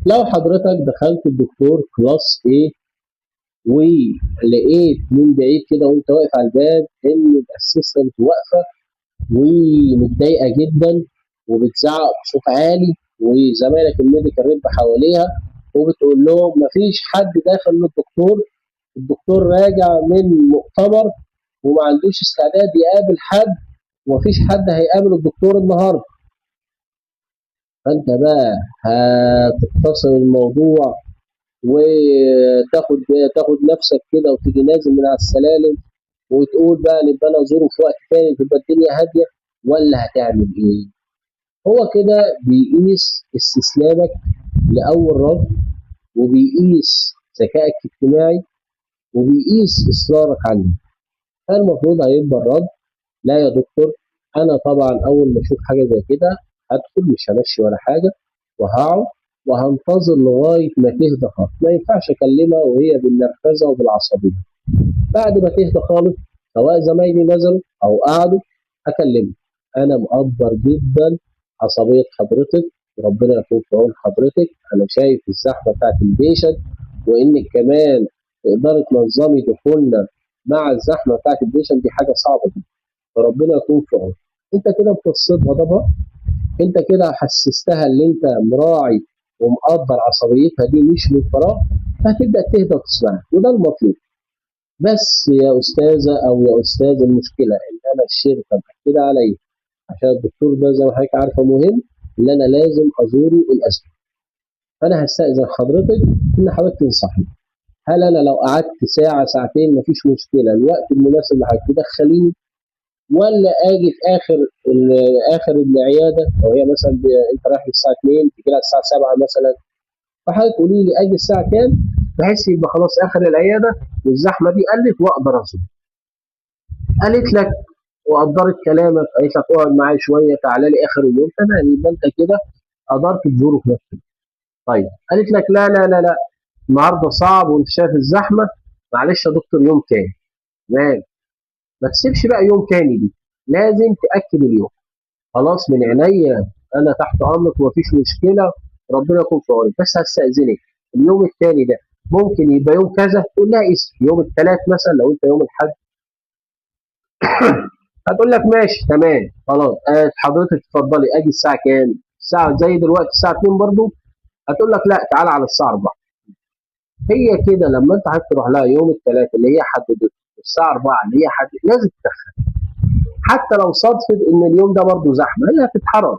لو حضرتك دخلت الدكتور class A ولقيت من بعيد كده وانت واقف على الباب ان ال assistant واقفة ومتضايقه جدا وبتزعق بصوت عالي، وزمايلك ال medical rep حواليها وبتقول لهم مفيش حد داخل للدكتور، الدكتور راجع من مؤتمر وما عندوش استعداد يقابل حد، ومفيش حد هيقابل الدكتور النهارده. فانت بقى هتختصر الموضوع وتاخد نفسك كده وتيجي نازل من على السلالم وتقول بقى نبقى انا ازوره في وقت تاني تبقى الدنيا هادية، ولا هتعمل ايه؟ هو كده بيقيس استسلامك لاول رفض، وبيقيس ذكائك الاجتماعي، وبيقيس اصرارك عليه. فالمفروض هيبقى الرد: لا يا دكتور، انا طبعا اول ما اشوف حاجة زي كده هدخل، مش همشي ولا حاجة، وهقعد وهنتظر لغاية ما تهدى خالص. ما ينفعش اكلمها وهي بالنرفزه وبالعصبيه. بعد ما تهدى خالص، سواء زمايلي نزلوا او قعدوا، اكلمها: انا مقدر جدا عصبية حضرتك، وربنا يكون في عون حضرتك، انا شايف الزحمة بتاعت ال patient، وانك كمان تقدري تنظمي دخولنا مع الزحمة بتاعت ال patient دي حاجة صعبة جدا، فربنا يكون في عونك. انت كده امتصيت غضبها، انت كده حسستها ان انت مراعي ومقدر عصبيتها دي مش من فراغ، فهتبدا تهدى وتسمعها، وده المطلوب. بس يا استاذه او يا استاذ، المشكلة ان انا الشركة مأكده عليا عشان الدكتور ده زي ما حضرتك عارفه مهم، ان انا لازم ازوره الاسبوع، فانا هستأذن حضرتك ان حضرتك تنصحني، هل انا لو قعدت ساعة ساعتين مفيش مشكلة الوقت المناسب لحضرتك تدخليني، ولا اجي في اخر العيادة، لو هي مثلا انت رايح الساعة 2 تيجي لها الساعة 7 مثلا، فحضرتك قولي لي اجي الساعة كام بحيث يبقى خلاص اخر العيادة والزحمه دي قلت واقدر ازور. قالت لك وقدرت كلامك، قالت لك اقعد معايا شوية، تعالى لي اخر اليوم، تمام، يبقى انت كده قدرت تزوره في نفسك. طيب قالت لك لا لا لا لا النهارده صعب وانت شايف الزحمة، معلش يا دكتور يوم تاني. تمام، ما تسيبش بقى يوم تاني دي، لازم تاكد اليوم. خلاص من عينيا، انا تحت امرك ومفيش مشكلة، ربنا يكون في عونك، بس هستاذنك اليوم التاني ده ممكن يبقى يوم كذا، تقول لها اسم يوم الثلاث مثلا لو انت يوم الاحد، هتقول لك ماشي تمام خلاص، حضرتك اتفضلي، اجي الساعة كام؟ الساعة زي دلوقتي الساعة 2 برضو؟ هتقول لك لا تعالى على الساعة 4. هي كده لما انت هتروح لها يوم الثلاث اللي هي حددته الساعة 4 اللي هي حددته، لازم تدخل، حتى لو صادفت ان اليوم ده برضو زحمة هي هتتحرج.